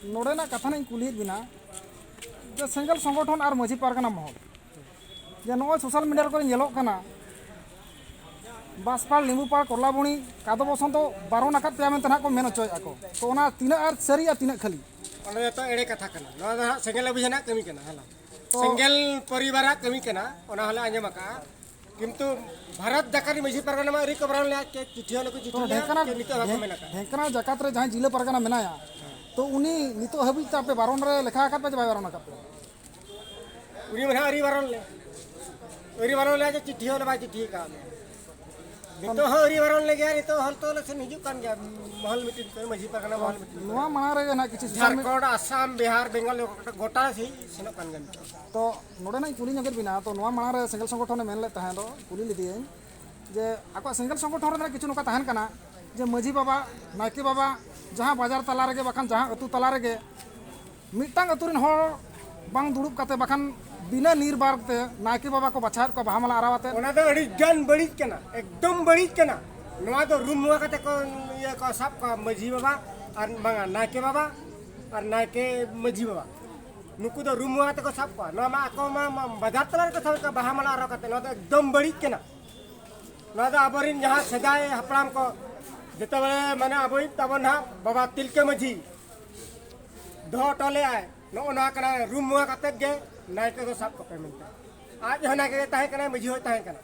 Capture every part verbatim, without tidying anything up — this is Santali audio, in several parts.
ᱱᱚᱰᱮᱱᱟᱜ ᱠᱟᱛᱷᱟ ᱱᱟᱜ ᱤᱧ ᱠᱩᱞᱤᱭᱮᱫ ᱵᱮᱱᱟ, ᱡᱮ ᱥᱮᱸᱜᱮᱞ ᱥᱚᱝᱜᱚᱴᱷᱚᱱ ᱟᱨ ᱢᱟᱹᱡᱷᱤ ᱯᱟᱨᱜᱟᱱᱟ ᱢᱚᱦᱚᱞ, ᱡᱮ ᱱᱚᱜᱼᱚᱭ ᱥᱳᱥᱟᱞ ᱢᱤᱰᱤᱭᱟ ᱠᱚᱨᱮ ᱧᱮᱞᱚᱜ ᱠᱟᱱᱟ, ᱵᱟᱸᱥᱯᱟᱲ, ᱞᱤᱸᱵᱩᱯᱟᱲ, ᱠᱚᱨᱞᱟᱵᱚᱬᱤ, ᱠᱟᱫᱚ ᱵᱚᱥᱚᱱᱛᱚ ᱵᱟᱨᱚᱱ ᱟᱠᱟᱫ ᱯᱮᱭᱟ ᱢᱮᱱᱛᱮ ᱱᱟᱜ ᱠᱚ ᱢᱮᱱ ᱦᱚᱪᱚᱭᱮᱫᱼᱟ ᱠᱚ᱾ ᱛᱚ ᱚᱱᱟ ᱛᱤᱱᱟᱹᱜ ᱟᱨ ᱥᱟᱹᱨᱤ ᱟᱨ ᱛᱤᱱᱟᱹᱜ ᱠᱷᱟᱹᱞᱤ? ᱚᱱᱟ ᱫᱚ ᱦᱟᱸᱜ ᱥᱮᱸᱜᱮᱞ ᱚᱵᱷᱤᱡᱟᱱᱟᱜ ᱠᱟᱹᱢᱤ ᱠᱟᱱᱟ, ᱦᱮᱸ᱾ ᱛᱚ ᱥᱮᱸᱜᱮᱞ ᱯᱚᱨᱤᱵᱟᱨᱟᱜ ᱠᱟᱹᱢᱤ ᱠᱟᱱᱟ, ᱚᱱᱟ ᱦᱚᱸᱞᱮ ᱟᱸᱡᱚᱢ ᱟᱠᱟᱜᱼᱟ᱾ ᱠᱤᱱᱛᱩ ᱵᱷᱟᱨᱚᱛ ᱡᱟᱠᱟᱛ ᱨᱮ ᱢᱟᱹᱡᱷᱤ ᱯᱟᱨᱜᱟᱱᱟ ᱢᱟ ᱟᱹᱣᱨᱤ ᱠᱚ ᱵᱟᱨᱚᱱ ᱞᱮᱭᱟ, ᱪᱮ ᱪᱤᱴᱷᱤ ᱦᱚᱸ ᱵᱟᱠᱚ ᱛᱚ ᱪᱤᱴᱷᱤ ᱞᱮᱭᱟ, ᱰᱷᱮᱝᱠᱟᱱᱟᱞ, ᱪᱮ ᱱᱤᱛᱚᱜ ᱦᱚᱸ ᱵᱟᱠᱚ ᱰᱷᱮᱝ-, ᱢᱮᱱ ᱟᱠᱟᱫᱼᱟ᱾ ᱰᱷᱮᱝᱠᱟᱱᱟᱞ ᱡᱟᱠᱟᱛ ᱨᱮ ᱡᱟᱦᱟᱸᱭ ᱡᱤᱞᱟᱹ ᱯᱟᱨᱜᱟᱱᱟ ᱢᱮᱱᱟᱭᱟ, ᱛᱚ ᱩᱱᱤ ᱱᱤᱛᱚᱜ ᱦᱟᱹᱵᱤᱡ ᱛᱮ ᱟᱯᱮ ᱵᱟᱨᱚᱱ ᱨᱮ ᱞᱮᱠᱷᱟ ᱟᱠᱟᱫ ᱯᱮ ᱪᱮ ᱵᱟᱭ ᱵᱟᱨᱚᱱ ᱟᱠᱟᱫ ᱯᱮᱭᱟ? ᱩᱱᱤ ᱢᱟ ᱱᱟᱦᱟᱜ ᱟᱹᱣᱨᱤ ᱵᱟᱨᱚᱱ ᱞᱮ, ᱟᱹᱣᱨᱤ ᱵᱟᱨᱚᱱ ᱞᱮᱭᱟ, ᱪᱮ ᱪᱤᱴᱷᱤ ᱦᱚᱸ ᱵᱟᱭ ᱪᱤᱴᱷᱤ ᱟᱠᱟᱫ ᱞᱮᱭᱟ᱾ ᱱᱤᱛᱚᱜ ᱦᱚᱸ ᱟᱹᱣᱨᱤ ᱵᱟᱨᱚᱱ ᱞᱮᱜᱮᱭᱟ, ᱱᱤᱛᱚᱜ ᱦᱚᱞ ᱛᱚ ᱞᱮ ᱥᱮᱱ ᱦᱤᱡᱩᱜ ᱠᱟᱱ ᱜᱮᱭᱟ, ᱢᱚᱦᱚᱞ ᱢᱤᱴᱤᱝ ᱠᱚᱨᱮ, ᱢᱟᱹᱡᱷᱤ ᱯᱟᱨᱜᱟᱱᱟ ᱢᱚᱦᱚᱞ ᱢᱤᱴᱤᱝ ᱠᱚᱨᱮ᱾ ᱱᱚᱣᱟ ᱢᱟᱲᱟᱝ ᱨᱮᱜᱮ ᱱᱟᱦᱟᱜ ᱠᱤᱪᱷᱩ ᱥᱳᱥᱟᱞ ᱢᱤ- ᱡᱷᱟᱲᱠᱷᱚᱸᱰ, ᱟᱥᱟᱢ, ᱵᱤᱦᱟᱨ, ᱵᱮᱝᱜᱚᱞ, ᱜᱚᱴᱟ ᱥᱮᱱ ᱥᱮᱱᱚᱜ ᱠᱟᱱ ᱜᱮᱭᱟ ᱱᱤᱛᱚᱜ᱾ ᱛᱚ ᱱᱚᱰᱮ ᱱᱟᱜ ᱤᱧ ᱠᱩᱞᱤ ᱧᱚᱜᱮᱫ ᱵᱮᱱᱟ, ᱛᱚ ᱱᱚᱣᱟ ᱢᱟᱲᱟᱝ ᱨᱮ ᱥᱮᱸᱜᱮᱞ ᱥᱚᱝᱜᱚᱴᱷᱚᱱᱮ ᱢᱮᱱ ᱞᱮᱫ ᱛᱟᱦᱮᱸ ᱫᱚ, ᱠᱩᱞᱤ ᱞᱮᱫᱮᱭᱟᱹᱧ ᱡᱮ ᱟᱠᱚᱣᱟᱜ ᱥᱮᱸᱜᱮᱞ ᱥᱚᱝᱜᱚᱴᱷᱚᱱ ᱨᱮᱱᱟᱜ ᱠᱤᱪᱷᱩ ᱱᱚᱝᱠᱟ ᱛᱟᱦᱮᱱ ᱠᱟᱱᱟ ᱡᱮ ᱢᱟᱹᱡᱷᱤ ᱵᱟᱵᱟ, ᱱᱟᱭᱠᱮ ᱵᱟᱵᱟ, ᱡᱟᱦᱟᱸ ᱵᱟᱡᱟᱨ ᱛᱟᱞᱟ ᱨᱮᱜᱮ ᱵᱟᱠᱷᱟᱱ ᱡᱟᱦᱟᱸ ᱟᱹᱛᱩ ᱛᱟᱞᱟ ᱨᱮᱜᱮ ᱢᱤᱫᱴᱟᱝ ᱟᱹᱛᱩ ᱨᱮᱱ ᱦᱚᱲ ᱵᱟᱝ ᱫᱩᱲᱩᱵ ᱠᱟᱛᱮ ᱵᱟᱠᱷᱟᱱ ᱵᱤᱱᱟᱹ ᱱᱤᱨᱵᱟᱨ ᱛᱮ ᱱᱟᱭᱠᱮ ᱵᱟᱵᱟ ᱠᱚ ᱵᱟᱪᱷᱟᱣᱮᱫ ᱠᱚᱣᱟ ᱵᱟᱦᱟ ᱢᱟᱞᱟ ᱟᱨᱟᱣ ᱟᱛᱮ᱾ ᱚᱱᱟ ᱫᱚ ᱟᱹᱰᱤ ᱜᱟᱱ ᱵᱟᱹᱲᱤᱡ ᱠᱟᱱᱟ, ᱮᱠᱫᱚᱢ ᱵᱟᱹᱲᱤᱡ ᱠᱟᱱᱟ᱾ ᱱᱚᱣᱟ ᱫᱚ ᱨᱩᱢ ᱱᱚᱣᱟ ᱠᱟᱛᱮ ᱠᱚ ᱤᱭᱟᱹ ᱠᱚ ᱥᱟᱵ ᱠᱚᱣᱟ ᱢᱟᱹᱡᱷᱤ ᱵᱟᱵᱟ ᱟᱨ ᱵᱟᱝᱟ ᱱᱟᱭᱠᱮ ᱵᱟᱵᱟ ᱟᱨ ᱱᱟᱭᱠᱮ ᱢᱟᱹᱡᱷᱤ ᱵᱟᱵᱟ᱾ ᱱᱩᱠᱩ ᱫᱚ ᱨᱩᱢ ᱱᱚᱣᱟ ᱠᱟᱛᱮ ᱠᱚ ᱥᱟᱵ ᱠᱚᱣᱟ᱾ ᱱᱚᱣᱟ ᱢᱟ ᱟᱠᱚ ᱢᱟ, ᱢᱟ ᱵᱟᱡᱟᱨ ᱛᱟᱞᱟ ᱨᱮᱠᱚ ᱥᱟᱵ ᱠᱚᱣᱟ ᱵᱟᱦᱟ ᱢᱟᱞᱟ ᱟᱨᱟᱣ ᱠᱟᱛᱮ᱾ ᱱᱚᱣᱟ ᱫᱚ ᱮᱠᱫᱚᱢ ᱵᱟᱹᱲᱤᱡ ᱠᱟᱱᱟ᱾ ᱱᱚᱣᱟ ᱫᱚ ᱟᱵᱚᱨᱮᱱ ᱡᱟᱦᱟᱸ ᱥᱮᱫᱟᱭ ᱦᱟᱯᱲᱟᱢ ᱠᱚ ᱡᱮᱛᱮᱵᱮᱞᱮ ᱢᱟᱱᱮ ᱟᱵᱚᱭᱤᱡ ᱛᱟᱵᱚᱱ ᱱᱟᱦᱟᱜ ᱵᱟᱵᱟ ᱛᱤᱞᱠᱟᱹ ᱢᱟᱹᱡᱷᱤ ᱫᱚᱦᱚ ᱦᱚᱴᱚ ᱞᱮᱫᱟᱭ, ᱱᱚᱜᱼᱚ ᱱᱚᱣᱟ ᱠᱟᱱᱟ ᱨᱩᱢ ᱱᱚᱣᱟ ᱠᱟᱛᱮᱫ ᱜᱮ ᱱᱟᱭᱠᱮ ᱫᱚ ᱥᱟᱵ ᱠᱚᱯᱮ ᱢᱮᱱᱛᱮ᱾ ᱟᱡ ᱦᱚᱸ ᱱᱟᱭᱠᱮ ᱜᱮ ᱛᱟᱦᱮᱸ ᱠᱟᱱᱟᱭ, ᱢᱟᱹᱡᱷᱤ ᱦᱚᱸᱭ ᱛᱟᱦᱮᱸ ᱠᱟᱱᱟ᱾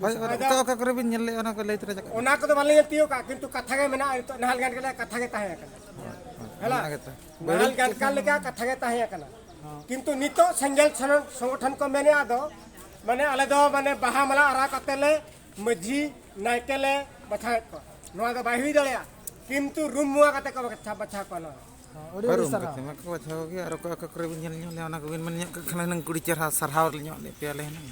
ᱦᱳᱭ, ᱟᱨ ᱟᱫᱚ ᱚᱠᱟ, ᱚᱠᱟ ᱠᱚᱨᱮ ᱵᱤᱱ ᱧᱮᱞ ᱞᱮᱫᱼᱟ, ᱚᱱᱟ ᱠᱚ ᱞᱟᱹᱭ ᱛᱚᱨᱟ ᱠᱟᱜ ᱵᱤᱱ᱾ ᱚᱱᱟ ᱠᱚᱫᱚ ᱵᱟᱞᱮ ᱧᱮᱞ ᱛᱤᱭᱳᱜ ᱠᱟᱜᱼᱟ, ᱠᱤᱱᱛᱩ ᱠᱟᱛᱷᱟ ᱜᱮ ᱢᱮᱱᱟᱜᱼᱟ, ᱱᱤᱛᱚᱜ ᱱᱟᱦᱟᱞ ᱜᱟᱱ ᱜᱮᱞᱮ ᱠᱟᱛᱷᱟ ᱜᱮ ᱛᱟᱦᱮᱸ ᱠᱟᱱᱟ᱾ ᱦᱮᱸ᱾ ᱦᱮᱞᱟ? ᱚᱱᱟ ᱜᱮᱛᱚ᱾ ᱱᱟᱦᱟᱞ ᱜᱟᱱ ᱞᱮᱠᱟ ᱠᱟᱛᱷᱟ ᱜᱮ ᱛᱟᱦᱮᱸ ᱠᱟᱱᱟ᱾ ᱦᱮᱸ᱾ ᱠᱤᱱᱛᱩ ᱱᱤᱛᱚᱜ ᱥᱮᱸᱜᱮᱞ ᱥᱚᱱᱚ-, ᱥᱚᱝᱜᱚᱴᱷᱚᱱ ᱠᱚ ᱢᱮᱱᱮᱫᱼᱟ ᱫᱚ, ᱢᱟᱱᱮ ᱟᱞᱮ ᱫᱚ ᱢᱟᱱᱮ ᱵᱟᱦᱟ ᱢᱟᱞᱟ ᱟᱨᱟᱣ ᱠᱟᱛᱮ ᱞᱮ ᱢᱟᱹᱡᱷᱤ ᱱᱟᱭᱠᱮ ᱞᱮ ᱵᱟᱪᱷᱟᱣᱮᱫ ᱠᱚᱣᱟ᱾ ᱱᱚᱣᱟ ᱫᱚ ᱵᱟᱭ ᱦᱩᱭ ᱫᱟᱲᱮᱭᱟᱜᱼᱟ, ᱠᱤᱱᱛᱩ ᱨᱩᱢ ᱱᱚᱣᱟ ᱠᱟᱛᱮ ᱠᱚ ᱵᱟᱪᱷᱟ-, ᱵᱟᱪᱷᱟᱣ ᱠᱚᱣᱟ ᱱᱚᱣᱟ᱾ ᱦᱮᱸ, ᱟᱹᱰᱤ ᱟᱹᱰᱤ ᱵᱟᱹᱨᱩᱢ ᱥᱟᱨᱦᱟᱣ᱾ ᱠᱟᱛᱮ ᱢᱟ ᱠᱚ ᱵᱟᱪᱷᱟᱣ ᱜᱮ, ᱟᱨ ᱚᱠᱟ, ᱚᱠᱟ ᱠᱚᱨᱮ ᱵᱤᱱ ᱧᱮᱞ ᱧᱚᱜ ᱞᱮᱭᱟ, ᱚᱱᱟ ᱠᱚᱵᱤᱱ ᱢᱮᱱ ᱧᱚᱜ ᱠᱟᱜ ᱠᱷᱟᱱ ᱦᱩᱱᱟᱹᱝ ᱠᱩᱲᱤ ᱪᱮᱦᱨᱟ ᱥᱟᱨᱦᱟᱣ ᱧᱚᱜ ᱞᱮ ᱯᱮᱭᱟᱞᱮ ᱦᱩᱱᱟᱹᱝ᱾